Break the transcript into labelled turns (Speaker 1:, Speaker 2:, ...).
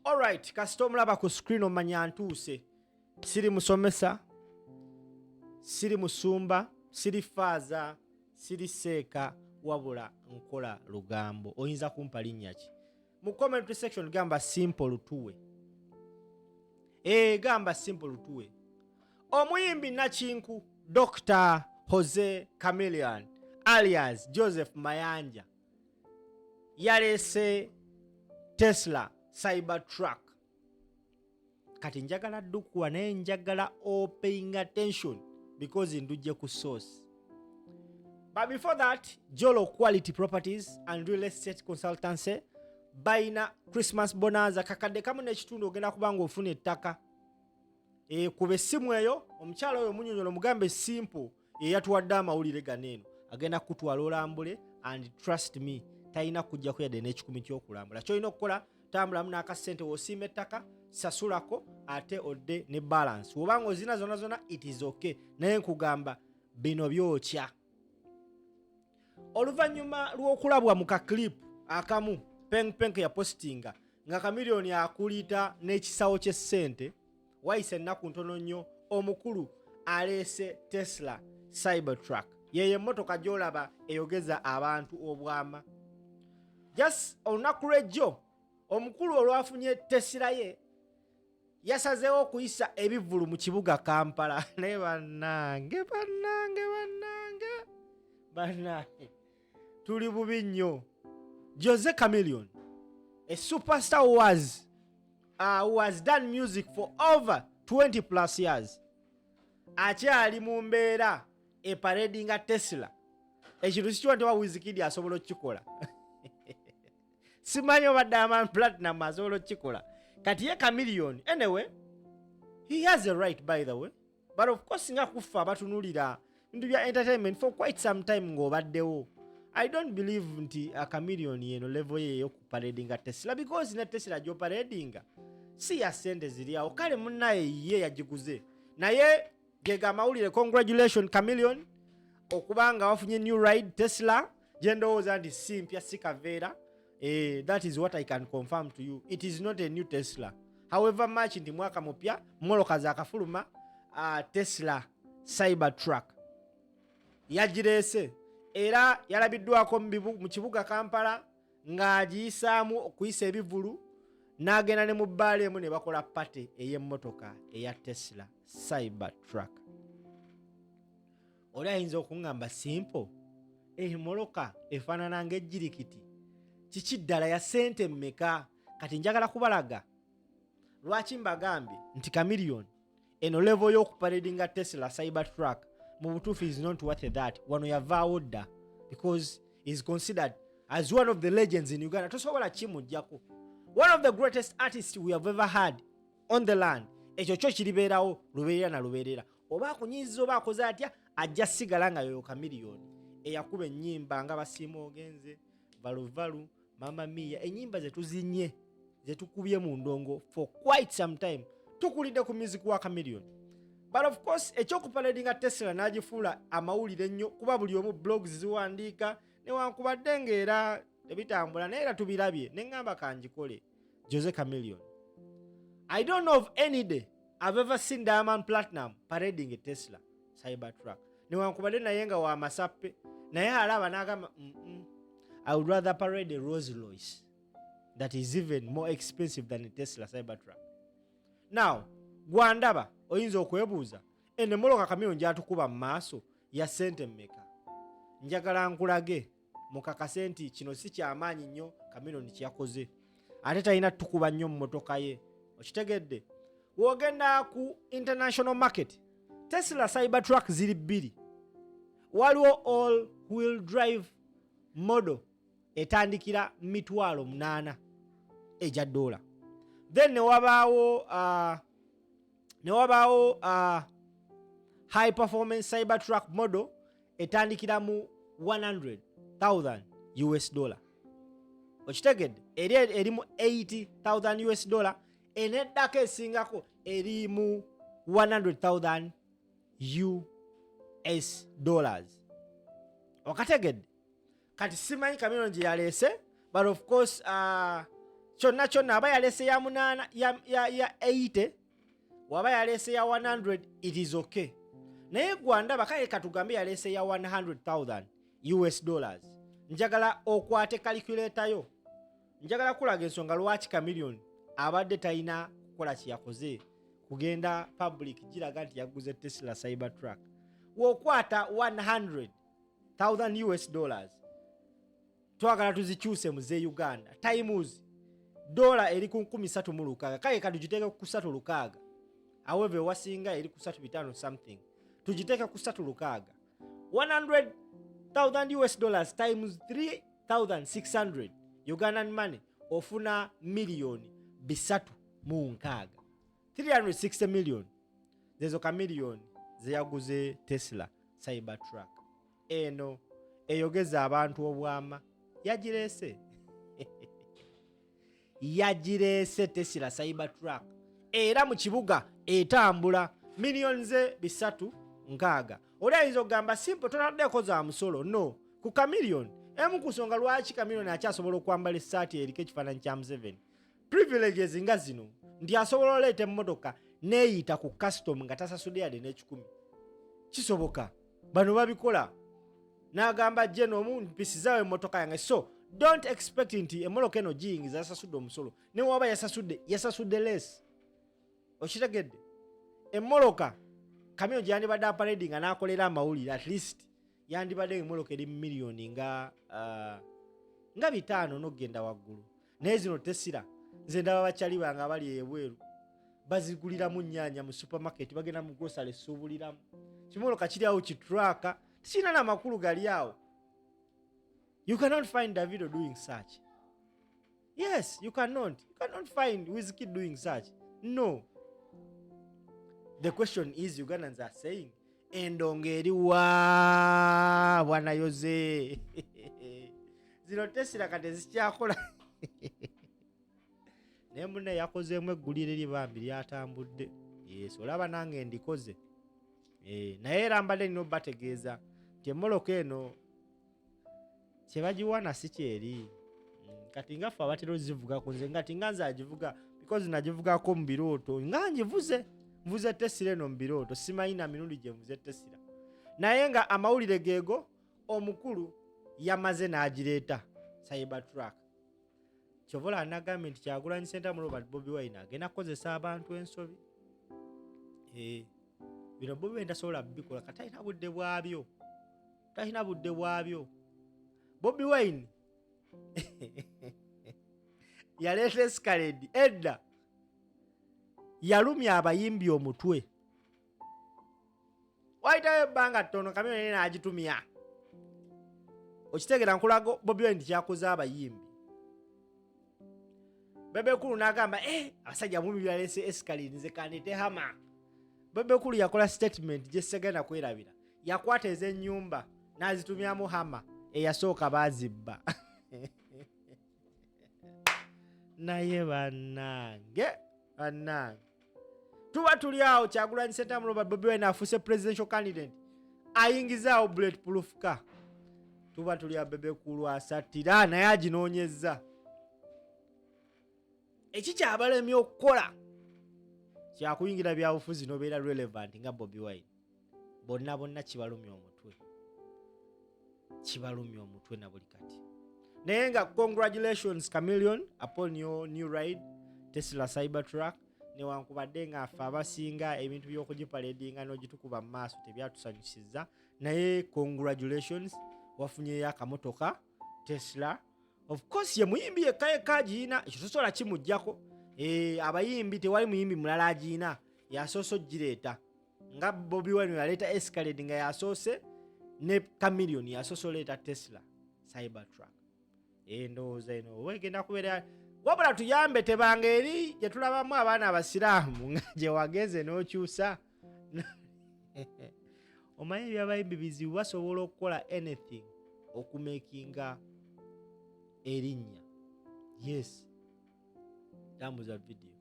Speaker 1: Alright, kasita omulaba ku screen omanya ntuuse. Siri musomesa, siri musumba, siri faaza, siri seeka, wabula nkola lugambo. Oyinza kumpa linnya ki? Mu commentary section gamba Simple Lutuwe. E, gamba Simple Lutuwe. Omuyimbi Nakinku Dr. Jose Chameleon alias Joseph Mayanja yaleese Tesla Cybertruck. Kati njagala ddukuwa, naye njagala paying attention because ndujje ku source. But before that, Jolo Quality Properties and Real Estate Consultancy bayina Christmas bonanza. 1,500 ogenda kuba nga ofuna ettaka. E, kuba essimu eyo, omukyala oyo munyonyola, omugambe Simple yeyatuwadde amawulire gano. Eno agenda kutwala olambule, and trust me, talina kujjako yadde n'ekikumi ky'okulambula. Kyolina okukola, tambulamu n'akasente, wosiima ettaka, sasulako, ate odde ne balance. Wobanga ozina zona zona, it is okay, naye nkugamba bino byokya. Oluvannyuma lw'okulabwa mu kaclip akamu Peng Peng yapositinga nga Chameleone akuliita n'ekisawo ky'essente, wayise ennaku ntono nnyo omukulu aleese Tesla Cybertruck. Yeyo emmotoka gy'olaba eyogeza abantu obwama. Just olunaku lw'ejjo omukulu olwafunye Tesla ye, yasazeewo okuyisa ebivvulu mu kibuga Kampala. Naye bannange, bannange, bannange, bannange, tuli bubi nnyo. Jose Chameleone, a superstar who has done music for over 20 plus years, akyali mu mbeera eparadinga Tesla. Ekintu sikiwa nti oba Wizkid asobola okukikola, simanyi oba Diamond Platinum asobola okukikola. Kati ye Chameleone, anyway, he has a right, by the way, but of course nga kuffe abatunulira bintu bya entertainment for quite some time ng'obaddewo, I don't believe nti Chameleone yeno level ye eyokuparadinga Tesla, because ne Tesla gyoparadinga si ya sente ziri awo. Kale munnaye ye yagiguze, naye gega amawulire. Congratulation, Chameleone, okubanga wafunye new ride, Tesla, gyendowooza nti si mpya, si kaveera. That is what I can confirm to you, it is not a new Tesla. However much nti mwaka mupya, mmotoka zakafuluma, Tesla Cybertruck yagireese era yalabiddwako mu kibuga Kampala ng'agiyisaamu okuyisa ebivulu, n'agenda ne mu bbaala emu ne bakola party ey'emmotoka eya Tesla Cybertruck. Oli ayinza okuŋŋamba, "Simple, emmotoka efaanana ng'ejjirikiti, kiki ddala, ya ssente mmeka?" Kati njagala kubalaga lwaki mbagambye nti Chameleone eno level y'okuparadinga Tesla Cybertruck mu butuufu is not worth that. Wano yavaawo dda because is considered as one of the legends in Uganda. Tosobola kimugjako, one of the greatest artists we have ever had on the land. Ekyo kyo kiribeerawo lubeerera na lubeerera. Oba akunyiiza oba akoze atya, ajja sigala nga yoyo Chameleone eyakuba ennyimba nga Basiima Ogenze, Valuvalu, Mama Mia, ennyimba zetuzinye, zetukubye mu ndongo for quite some time. Tukulidde ku music wa Chameleone. But of course ekyokuparadinga Tesla n'agifuula amawulire ennyo, kuba buli omu blogs ziwandiika, newankubadde ng'era tebitambula, naye era tubirabye, neŋŋamba kanjikole. Jose Chameleone, I don't know of any day I've ever seen Diamond Platinum parading a Tesla Cybertruck, newankubadde naye nga wamasappe, naye alaba n'agamba, I would rather parade a Rolls Royce that is even more expensive than a Tesla Cybertruck." Now gwandaba oyinza okwebuuza, eno emmotoka Chameleone gyatukuba mu maaso ya ssente mmeka? Njagala nkulage mukakase nti kino si kyamaanyi nnyo Chameleone kyeyakoze, ate talina tukuba nnyo mu mmotoka ye. Okitegedde? Wogenda ku international market, Tesla Cybertruck ziri bbiri. Waliwo all wheel drive model etandikira 800,000 egya dola, then ne wabaawo high performance Cybertruck model etandikira mu 100,000 US dollar. Okitegedde? Eri eri mu 80,000 US dollar, eneddako esingako eri mu 100,000 US dollars. Okategedde? Kati simanyi Chameleone gye yaleese, but of course Kyonna kyonna, aba yalese ya munaana, ya 80, waba yalese ya 100, it is okay. Naye gwandaba, kale katugambe yalese ya 100,000 US dollars. Njagala okwate calculator yo, njagala kulaga ensonga lwaki Chameleone abadde talina kukola kyeyakoze, kugenda public giraga nti yaguze Tesla Cyber Truck. Wokwata 100,000 US dollars, twagala tuzikyuse mu ze Uganda, times dola eri ku 3600, kale katugiteeke ku 36, however ewasinga eri ku 35 something, tugiteeke ku 36. 100,000 US dollars times 3600 Ugandan money, ofuna miliyoni 360, 360 million. Zezo Chameleone zeyaguze Tesla Cyber Truck eno eyogeza abantu obwama. Yagireese, yagireese Tesla Cyber Truck, era mu kibuga etambula miliyoni ze 360. Oli ayinza okugamba, "Simple, totaddeko za musolo." No, ku Chameleone, emu ku nsonga lwaki Chameleone akyasobola okwambala essaati eriko ekifaananyi kya Museveni, privileges nga zino, nti asobola oleeta emmotoka neeyita ku custom nga tasasudde yadde n'ekikumi. Kisoboka, bano babikola. N'agamba jenomu, "Mpisizaawo emmotoka yange." So don't expect nti emmotoka eno giyingiza yasasudde omusolo. Ne waba yasasudde, yasasudde less. Okitegedde? Emmotoka Chameleone gye yandibadde aparedi nga n'akolera amawulire, at least yandibadde emmotoka eri miliyoni nga 500 n'okugenda waggulu. Naye zino Tesla, nze ndaba bakyali bange abali ebweru baziguliramu nnyaanya mu supermarket, bagenda mu grocery esuubuliramu. Kimoloka kiri awo, kitraka tekirina namakulu gali awo. You cannot find Davido doing such. Yes, you cannot, you cannot find Wizkid doing such. No, the question is, Ugandans are saying, endongo eriwa bwana yoze? Zino Tesla kati ezikyakola, naye munne yakozeemu eggulire eri bambi lyatambudde. Yes, olaba nange ndikoze. Naye era mbadde nina obategeeza nti emmoloka eno kyebagiwana si kyeri. Kati nga ffe abatera ozivugako, nze ngati nga nze agivuga, because nagivugako mu birooto, nga ngivuze, nvuze Tesla eno mu birooto, simanyi na mirundi gye nvuze Tesla. Naye nga amawulire geego, omukulu yamaze n'agireeta Cyber Truck. Kyova olaba nagambye nti Kyagulanyi Ssentamu Robert, Bobi Wine agenda kukozesa abantu ensobi. Bino Bobi Wine tasobola bikola, kati talina budde bwabyo, talina budde bwabyo. Bobi Wine yaleeta Escalade edda, yalumya abayimbi omutwe. Wayitayo ebbanga ttono, Chameleone naye n'agitumya. Okitegeera? Nkulaga Bobi Wine kyakoze abayimbi. Bebe Cool n'agamba, "Eh, abasajja mumi byalese Escalade, nze kandeete Hummer." Bebe Cool yakola statement gye segenda kwerabira. Yakwata ez'ennyumba n'azitumyamu Hummer, eyasooka baazibba. Naye bannange, bannange, tuba tuli awo, Kyagulanyi Ssentamu Robert, Bobi Wine afuuse presidential candidate, ayingizaawo bullet proof car. Tuba tuli awo, Bebe Cool asattira naye aginoonyezza. Ekikyabalemye okukola kyakuyingira byabufuzi nobeera relevant nga Bobi Wine. Bonna bonna kibalumya omutwe, kibalumya omutwe na buli kati. Naye nga congratulations, Chameleone, upon your new ride, Tesla Cybertruck. Newankubadde nga ffe abasinga ebintu by'okugipaledinga n'ogitukuba mu maaso tebyatusanyusiza, naye congratulations, wafunyeyo akamotoka Tesla. Of course ye muyimbi yekka yekka agiina, ekyo tosobola kimugjako. Abayimbi tewali muyimbi mulala agiina, yasoose ogireeta, nga Bobi Wine yaleeta Escalade nga yasoose, ne Chameleone yasoose oleeta Tesla Cybertruck. Endowooza eno oba egenda kubeera, wabula tuyambe, tebanga eri gye tulabamu abaana abasiraamu nga gye wagenze n'okyusa. Omanyi ebyabayimbi bizibu, basobola okukola anything okumakinga erinnya. Yes, tambuza video.